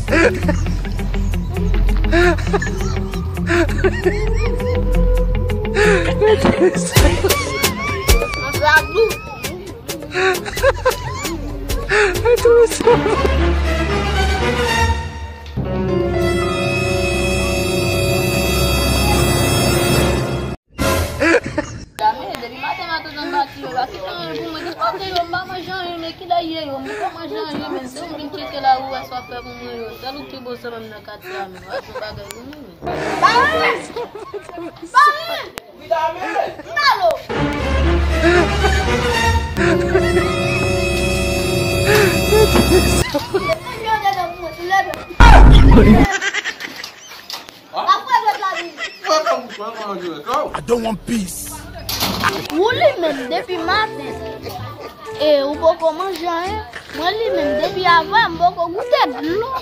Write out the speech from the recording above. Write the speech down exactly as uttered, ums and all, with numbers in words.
Mwen fè ak dou. Dame, depi maten m ap tann bati yo, pa ki tan pou mwen, ki kote yo, m pa manje anyen, men ki lè ye yo, m pa manje anyen, men se ou vin tcheke la, ou wè sa w fè pou mwen yo, sèl ou ki bon sè menm nan katye a, men w ap fè bagay pou mwen. Ba mwen! Ba mwen! Malo! I don't want peace. Ou li menm depi maten. E ou poko manje anyen. Mwen li menm depi avan m poko goute dlo.